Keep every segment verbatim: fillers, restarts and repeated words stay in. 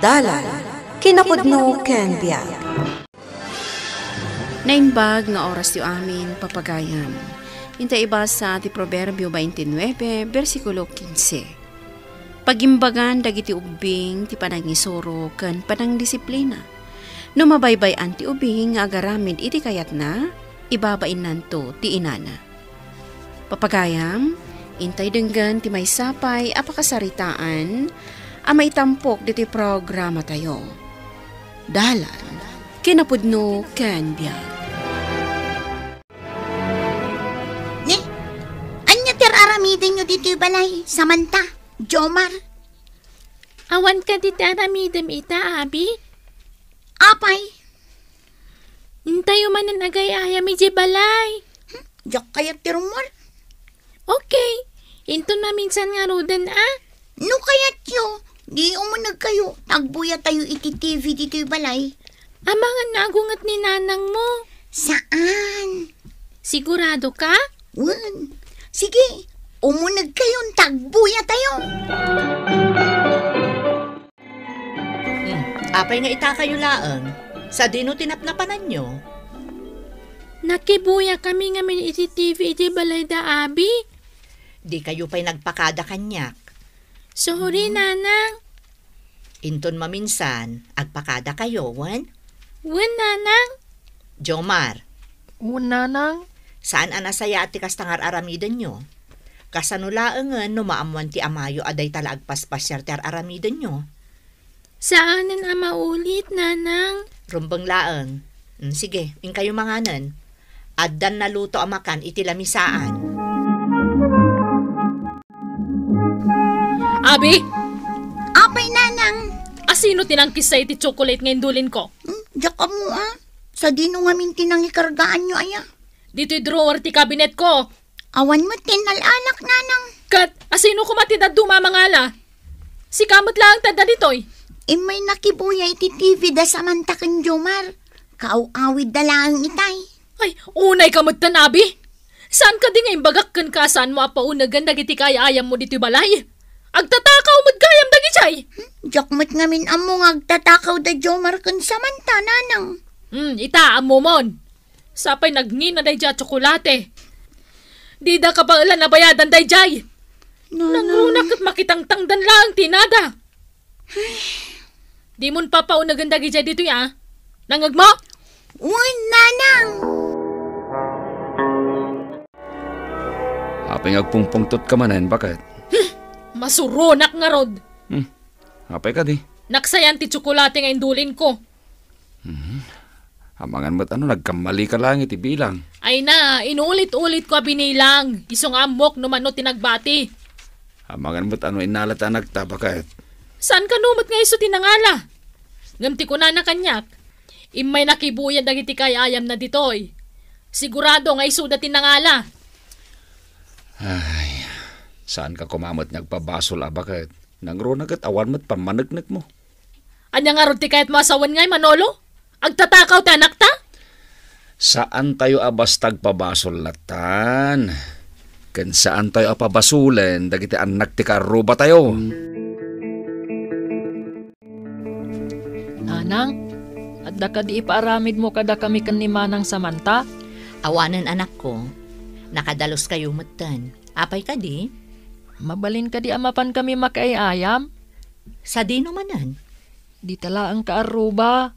Dalan, kinapudno ken biag. Naimbag nga orasyo amin, papagayam. Inta ibasa ti Proverbio twenty-nine, bersikulo quince. Pagimbagan dagiti ubbing ti panangisuro ken panangdisiplina. No mabaybay-an ti ubing nga agaramid iti kayatna, ibabainnanto ti inana. Papagayam, intay denggen ti maysa pay a pakasaritaan a maitampok ditoy programatayo. Dalan, kinapudno ken biag. Ni, ania ti ar-aramidenyo ditoy balay, Samantha, Jomar? Awan kadi ti aramidem ita, Abi? Apay? Intayo manen agay-ayam idiay balay. Hmm, diak kayat ti rummuar. Okay. Inton maminsan ngaruden, a? No kayatyo, di umunegkayo, tagbuyatayo iti T V ditoy balay. Amangan nga agunget ni nanangmo. Saan? Sigurado ka? Wen. Sige, umunegkayon, tagbuyatayo. Hmm, apay nga itakayo laeng? Sadino ti napnapananyo? Nakibuya kami ngamin iti T V iti balay da Abi. Di kayo pay nagpakada kaniak. Sorry, Nanang. Inton maminsan, agpakada kayo, wen? Wen, Nanang. Jomar. Wen, Nanang. Saan a nasayaat ti kasta nga ar-aramidenyo? Kasano laengen no maammoan ti amayo a dayta la agpaspasiar ti ar-aramidenyo? Saanen a maulit, Nanang. Rumbeng laeng. Mm, sige, inkayo manganen. Addan naluto a makan iti lamisaan. Abi! Apay, Nanang? Asino ti nangkissa iti tsokolate nga indulin ko? Hmm, diak ammo, a. Sadino ngamin ti nangikargaanyo, aya? Ditoy drawer ti cabinet ko. Awan met ti nal-alak, Nanang. Ket asino koma ti dadduma a mangala? Sika met laeng ti adda ditoy. Immay nakibuya iti T V da Samantha ken Jomar. Kaaw-awidda laeng itay. Ay, unay ka met tan, Abi. Saan kadi nga imbagak kenka a saanmo a paunegen dagiti kaay-ayammo ditoy balay? Agtatakaw met gayam dagidiay. Hmm, diak met ngamin ammo nga agtatakaw da Jomar ken Samantha, Nanang. Hmm, ita, ammomon. Sapay nagngina daydiay a tsokolate. Dida kabaelan a bayadan daydiay. Nanang. Nangruna ket makitangtangdan laeng ti inada. Dimon papaunegen dagidiay ditoy, a. Nangngegmo? Wen, Nanang. Apay nga agpungpungtotka manen, baket? Hmm, masuronak ngarud. Hmm, apay kadi? Naksayan ti tsokolate nga indulinko. Mhm. Amangan met ano, nagkammalika laeng iti bilang. Ay na, inulit-ulitko a binilang. Isu nga ammok no mano ti nagbati. Amangan met ano, innala ti anakta, baket? Saan kano met nga isu ti nangala? Ngem ti kunana kaniak, immay nakibuyan dagiti kaay-ayamna ditoy. Sigurado nga isuda ti nangala. Ay, saanka koma met nga agpabasol a, baket? Nangruna ket awan met pammaneknekmo. Ania ngarud ti kayatmo a sawen ngay, Manolo? Agtatakaw ti anakta? Saantayo a basta agpabasol lattan. Ken saantayo a pabasolen dagiti annak ti kaarrubatayo. Nanang, adda kadi ipaaramidmo kadakami ken ni Manang Samantha? Awanen, anakko. Nakadaluskayo metten. Apay kadi? Mabalin kadi a mapankami makiay-ayam? Sadino manen? Dita laeng kaarruba.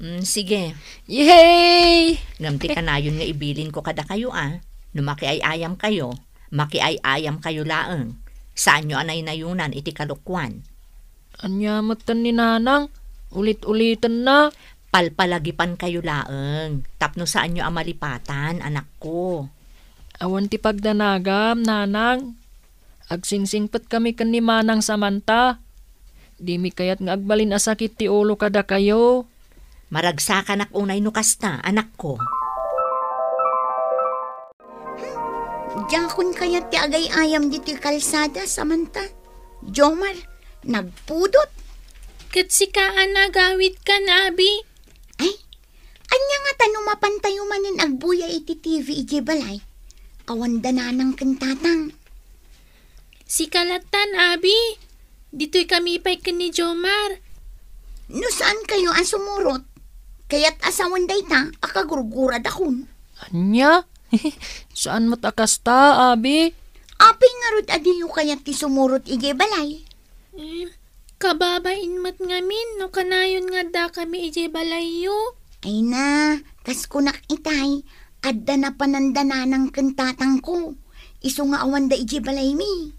Mm, sige. Yehey! Ngem ti kanayon nga ibilinko kadakayo a, no makiay-ayamkayo, makiay-ayamkayo laeng. Saanyo a naynayunan iti kalokuan. Ania metten ni Nanang? Ulit-ulitenna. Palpalagipankayo laeng tapno saanyo a malipatan, anakko. Awan ti pagdanagam, Nanang. Agsingsingpetkami ken ni Manang Samantha. Dimi kayat nga agbalin a sakit ti ulo kadakayo. Maragsakanak unay no kasta, anakko. Hmm, diakon kayat ti agay-ayam ditoy kalsada, Samantha. Jomar, nagpudot. Ket sika a nagawidkan, Abi? Ay, ania ngata no mapantayo manen agbuya iti T V idiay balay? Awan da Nanang ken Tatang. Sika lattan, Abi. Ditoy kami pay ken ni Jomar. No saan kayo a sumurot, kayat a sawen dayta a kagurguradakon. Ania? Saan met a kasta, abi? Apay ngarud a diyo kayat ti sumurot idiay balay? Hmm, kababain met ngamin no kanayon nga addakami idiay balayyo. Ay na, kas kunak itay, adda napananda nanang ken tatangko. Isu nga awanda idiay balaymi.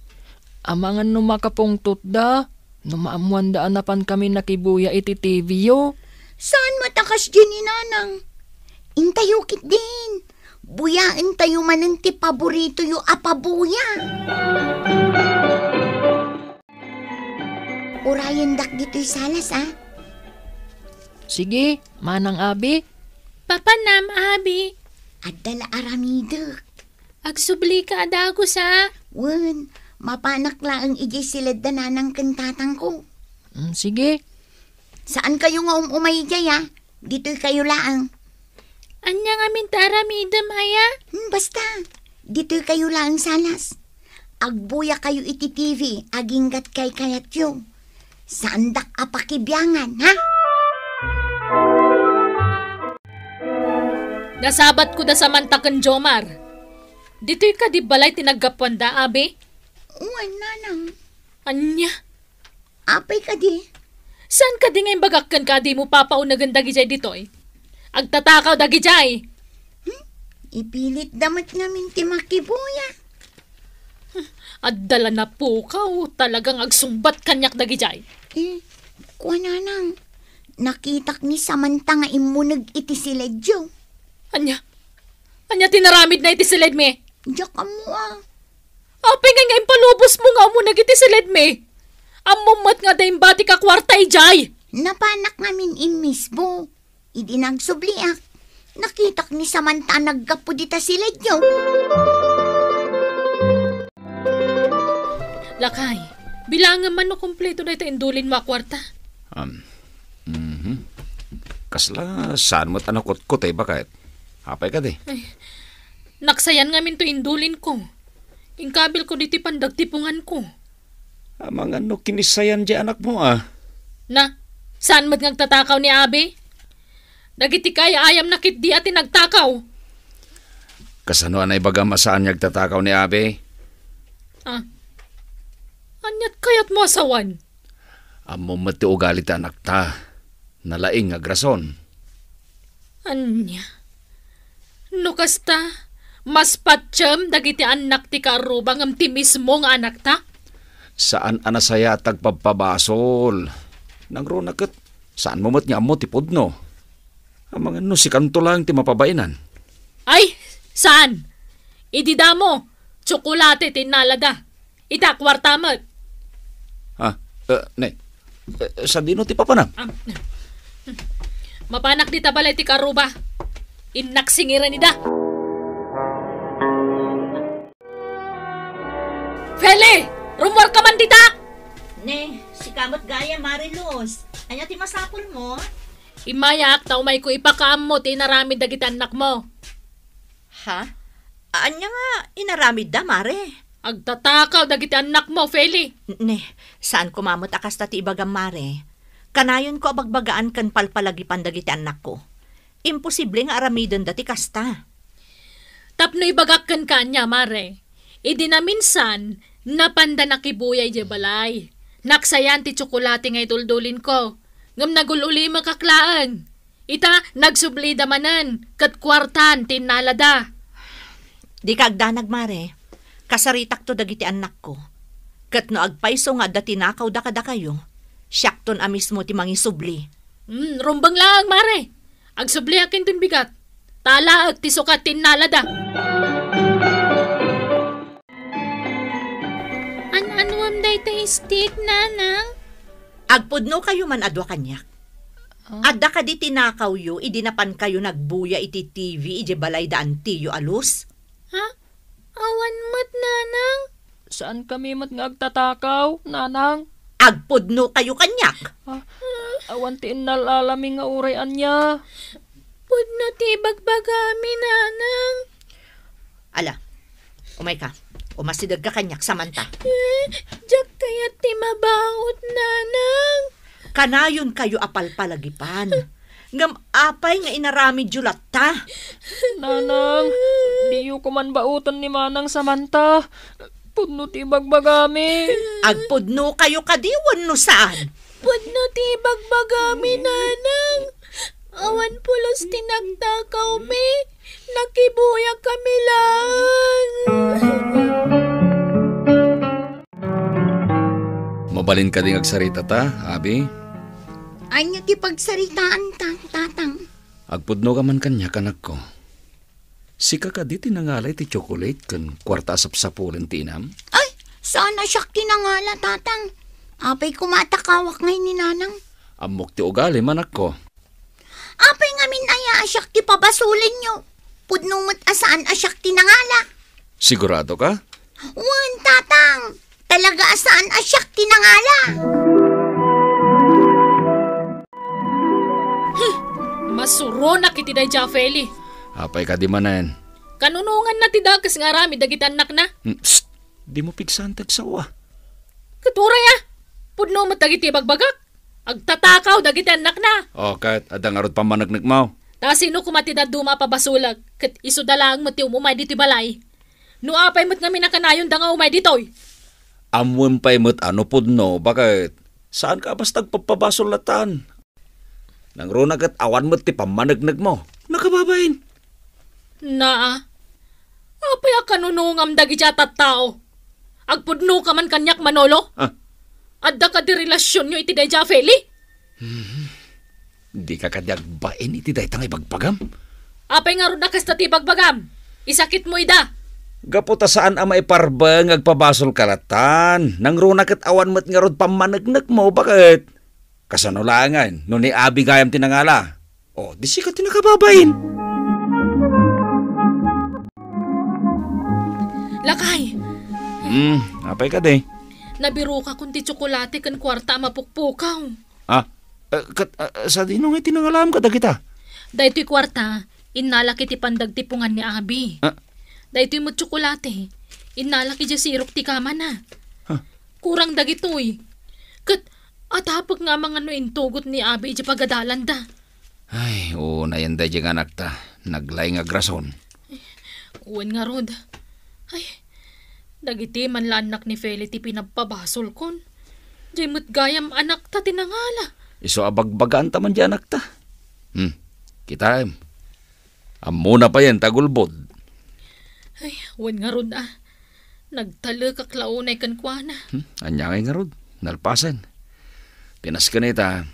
Amangan no makapungtotda, no maammoanda a napankami nakibuya iti T V yo. Saan met a kasdi ni nanang? Intayo ketdin. Buyaentayo manen ti paboritoyo a pabuya. Urayendak ditoy salas, a? Sige, manang abi. Papanam, abi. Adda la aramidek. Agsublika a dagus, a? Wen, mapanak laeng idiay siledda nanang ken tatangko. Mm, sige. Saan kayo nga um-umay idiay, a? Ditoy kayo laeng. Ania ngamin ti aramidem, aya? Hmm, basta. Ditoy kayo laeng salas. Agbuya kayo iti T V, aginggat kaykayatyo. Saandak a pakibiangan, ha? Nasabatko da Samantha ken Jomar. Ditoy kadi balay ti naggapuanda, abi? Wen, nanang. Ania? Apay kadi? Saan kadi nga imbagak kenka a dimo papaunegen dagidiay ditoy? Agtatakaw dagidiay. Hmm? Ipilitda met ngamin ti makibuya. Adda la napukaw, talagang agsungbat kaniak dagidiay. Eh, kua nanang, nakitak ni Samantha nga immuneg iti siledyo. Ania? Ania ti naramidna iti siledmi? Diak ammo, a. Apay ngay nga impalubosmo nga ummuneg iti siledmi? Ammom met nga adda imbatik a kuarta idiay. Napanak ngamin immisbo. Idi nagsubliak, nakitak ni Samantha a naggapu dita siledyo. Lakay, bilangem man no kompleto dayta indulinmo a kuarta. Um, mhm. Kasla saan met a nakutkot a ibaket? Apay kadi? Ay, naksayan ngamin to indulinko. Inkabilko ditoy pandagtiponganko. Amangan no kinisayan diay anakmo, a? Na, saan met nga agtatakaw ni abi? Dagiti kaay-ayamna ketdi a ti nagtakaw. Kasano a naibagam a saan nga agtatakaw ni abi? Ah, aniat kayatmo a sawen? Ammom met ti ugali ti anakta. Nalaing nga agrason. Ania? No kasta, mas patiem dagiti annak ti kaarruba ngem ti mismo nga anakta? Saan a nasayaat ti agpabpabasol. Nangruna ket, saanmo met nga ammo ti pudno. Amangan no sikanto laeng ti mapabainan. Ay, saan? Idi damo, tsokolate ti innalada. Ita, kuarta met. Ah, eh, ne. Eh, sadino ti papanam? Am, mapanak dita balay ti kaarruba. Innak singiran ida. Feli! Rummuarka man dita! Ne, sika met gayam, Mare Luz. Ania ti masapulmo? Immayak ta umayko ipakaammo ti inaramid dagiti annakmo. Ha? Ania nga inaramidda, Mare? Agtatakaw dagiti annakmo, Feli. N-, ne, saan koma met a kasta ti ibagam, Mare. Kanayonko a bagbagaan ken palpalagipan dagiti annakko. Imposible nga aramidenda ti kasta. Tapno ibagak kenka ania, Mare. Idi naminsan, napanda nakibuya idiay balay. Naksayan ti tsokolate nga iduldulinko. Ngem nagul-ulimekak laeng. Ita, nagsublida manen, ket kuartan ti innalada. Dika agdanag, Mare. Kasaritakto dagiti annakko. Ket no agpayso nga adda tinakawda kadakayo, siakton a mismo ti mangisubli. Hmm, rumbeng laeng, Mare. Agsubliak inton bigat. Ta alaek ti sukat ti innalada. An-anuem dayta stick, Nanang? Agpudno kayo man a dua kaniak. Ah? Adda kadi tinakawyo idi napankayo nagbuya iti T V idiay balay da antiyo a Luz? Ha? Awan met, Nanang. Saankami met nga agtatakaw, Nanang. Agpudno kayo kaniak. Ah, awan ti innal-alami nga uray ania. Pudno ti ibagbagami, Nanang. Ala, umayka. Umasidegka kaniak, Samantha. Eh, diak kayat ti mabaut, Nanang. Kanayonkayo a palpalagipan. Ngem apay nga inaramidyo latta? Nanang, diyo koman baoten ni Manang Samantha. Pudno ti ibagbagami. Agpudnokayo kadi wenno saan? Pudno ti ibagbagami, Nanang. Awan pulos ti nagtakawmi. Nakibuyak kami laeng. Mabalin kadi nga agsarita ta, Abi? Ania ti pagsaritaan ta, Tatang? Agpudno ka man kaniak, anakko. Sika kadi ti nangala iti tsokolate ken kuarta a sapsapulen ti inam? Ay, saan a siak ti nangala, Tatang. Apay koma a takawak ngay ni Nanang? Ammok ti ugalim, anakko. Apay ngamin aya a siak ti pabasolenyo? Pudno met a saan a siak ti nangala. Sigurado ka? Wen, Tatang. Talaga a saan a siak ti nangala. Hmm, masuronak iti daydiay a Feli. Apay kadi manen? Kanunonganna ti dakes nga aramid dagiti annakna. Hmm, psst! Dimo pigsaen ti agsao a. Ket uray a, pudno met dagiti ibagbagak. Agtatakaw dagiti annakna. O, ket adda ngarud pammaneknekmo? Ta sino koma ti dadduma a pabasolak, ket isuda laeng met ti umumay ditoy balay? No apay met ngamin a kanayonda nga umay ditoy? Ammoem pay met a no pudno, baket saanka a basta agpapabasol lattan. Nangruna ket awan met ti pammaneknekmo. Nakababain. Naa, apay a kanunongam dagiti a tattao? Agpudnoka man kaniak, Manolo? Ah. Adda kadi relasionyo iti daydiay a Feli? Hmm. Dika kadi agbain iti dayta nga ibagbagam? Apay ngarud a kasta ti ibagbagam? Isakitmo ida. Gapu ta saan a maiparbeng nga agpabasolka lattan. Nangruna ket awan met ngarud pammaneknekmo, baket kasano laengen no ni Abi gayam ti nangala? O, di sika ti nakababain. Lakay! Hmm, apay kadi? Nabirokakon ti tsokolate ken kuarta a mapukpukaw. Ah, eh, ket, eh, sadino ngay ti nangalaam kadagita? Daytoy kuarta, innalak iti pandagtipongan ni Abi. Ah. Daytoy met tsokolate, innalak idiay sirok ti kamana. Huh. Kurang dagitoy. Ket atapek nga amangan no intugot ni Abi idiay pagadalanda. Ay, unayen daydiay nga anakta. Naglaing nga agrason. Wen ngarud. Ay, dagiti man la annak ni Feli ti pinappabasolkon. Diay met gayam anakta ti nangala. Isu a bagbagaanta man diay anakta. Hmm, kitaem. Ammona payen ti agulbod. Ay, wen ngarud a. Nagtalekak la unay kenkuana. Hmm, ania ngay ngarud? Nalpasen. Pinas kenita,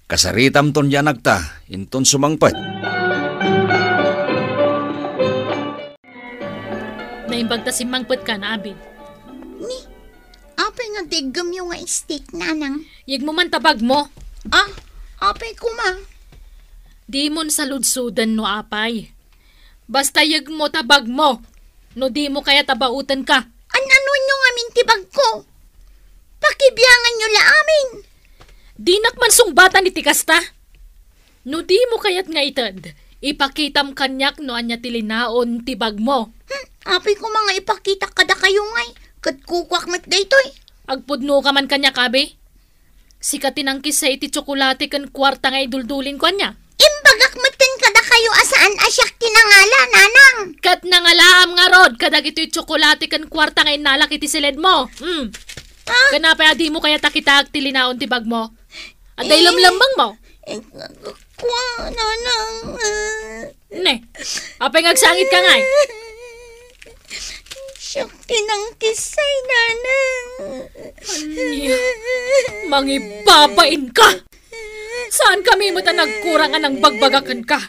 kasaritamton diay anakta, inton sumangpet. Naimbag ta simmangpetka, Abid. Ni, apay nga deggemyo nga steak, Nanang? Yegmo man ta bagmo. Ah, apay koma? Dimon saludsoden no apay. Basta yegmo ta bagmo. No dimo kayat a baotenka. An-anonyo ngamin ti bagko? Pakibianganyo la amin. Dinak man sungbatan iti kasta. No dimo kayat nga ited, ipakitam kaniak no ania ti linaon ti bagmo. Hmm, apay koma nga ipakitak kadakayo ngay, ket kukuak met daytoy. Agpudnoka man kaniak, Abi. Sika ti nangkissay iti tsokolate ken kuarta nga iduldulinko, ania? Imbagak metten kadakayo a saan a siak ti nangala, Nanang. Ket nangalaam ngarud kadagitoy tsokolate ken kuarta nga innalak iti siledmo. Hmm. Ah? Ken apay a dimo kayat a kitaek ti linaon ti bagmo? Adda Eh, ilemlemmengmo? Eh, kua, Nanang, eh. Ne, apay nga agsangitka ngay? Siak ti nangkissay, Nanang. Ania? Mangibabainka! Saankami met a nagkurang a nangbagbaga kenka.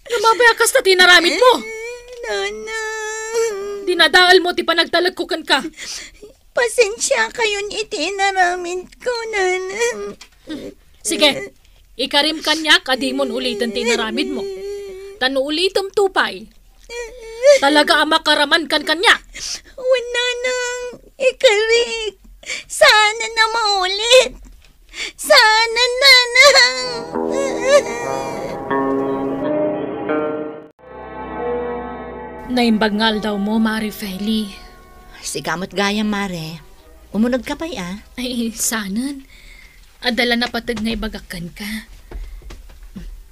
Ngem apay a kasta ti inaramidmo? Nanang. Dinadaelmo ti panagtalekko kenka. Pasensiakayon iti inaramidko, Nanang. Sige, ikarim kaniak a dimon uliten ti inaramidmo. Ta no ulitemto pay, talaga a makaramankan kaniak. Wen, Nanang, ikarik. Saanen a maulit. Saanen, Nanang. Naimbag nga aldawmo, Mare Feli. Sika met gayam, Mare. Umunegka pay, a? Ay, saanen. Adda la napateg nga ibagak kenka.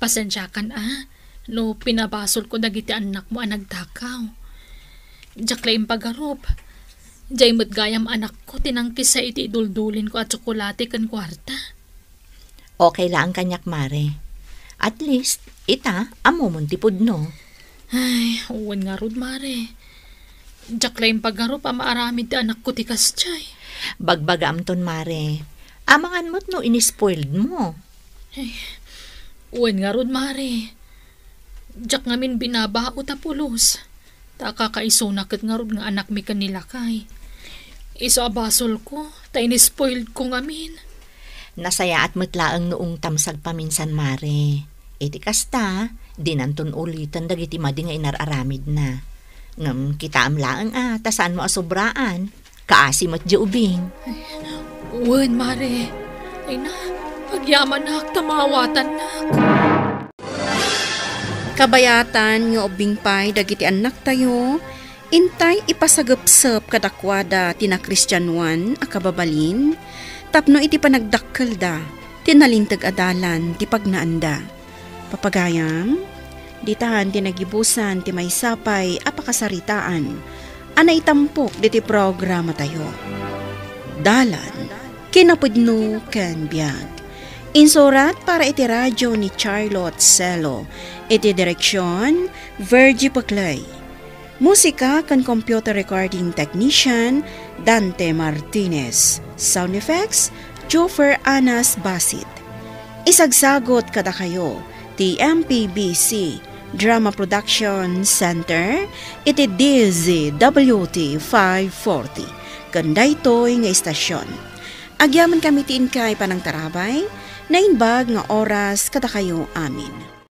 Pasensiakan a, no pinabasolko dagiti annakmo a nagtakaw. Diak la impagarup. Diay met gayam anakko ti nangkisa iti iduldulinko a tsokolate ken kuarta. Okay laeng kaniak, Mare. At least, ita, ammomon ti pudno. Ay, wen ngarud, Mare. Diak la impagarup a maaramid ti anakko ti kasdiay. Bagbagaamton, Mare. Amangan met no inispoiled mo. Ay, wen ngarud, Mare. Diak ngamin binabaut a pulos. Ta kakaisuna ket ngarud nga anakmi ken ni lakay. Isu a basolko, ta inispoiledko ngamin. Nasayaat met laeng no ungtam sagpaminsan, Mare. Iti kasta, dinanton uliten dagiti madi nga inar-aramidna. Ngem kitaem laeng a, ta saanmo a sobraan. Kaasi met diay ubing. Wen, Mare. Ay na, agyamanak ta maawatannak. Kabayatan nga ubbing pay dagiti annaktayo, intay ipasagepsep kadakuada ti nakristianoan a kababalin tapno iti panagdakkelda ti nalinteg a dalan ti pagnaanda. Papagayam, ditan ti nagibusan ti maysa pay a pakasaritaan a naitampok diti programatayo. Dalan, kinapudno ken biag. Insurat para iti radio ni Charlotte Celo. Iti direksion, Virgie Paclay. Musika ken computer recording technician, Dante Martinez. Sound effects, Joffer Anas Basit. Isagsagot kadakayo ti M P B C Drama Production Center iti D Z W T five forty. Ken daytoy nga istasyon. Agyamankami ti inkay panangtarabay, naimbag nga oras kadakayo amin.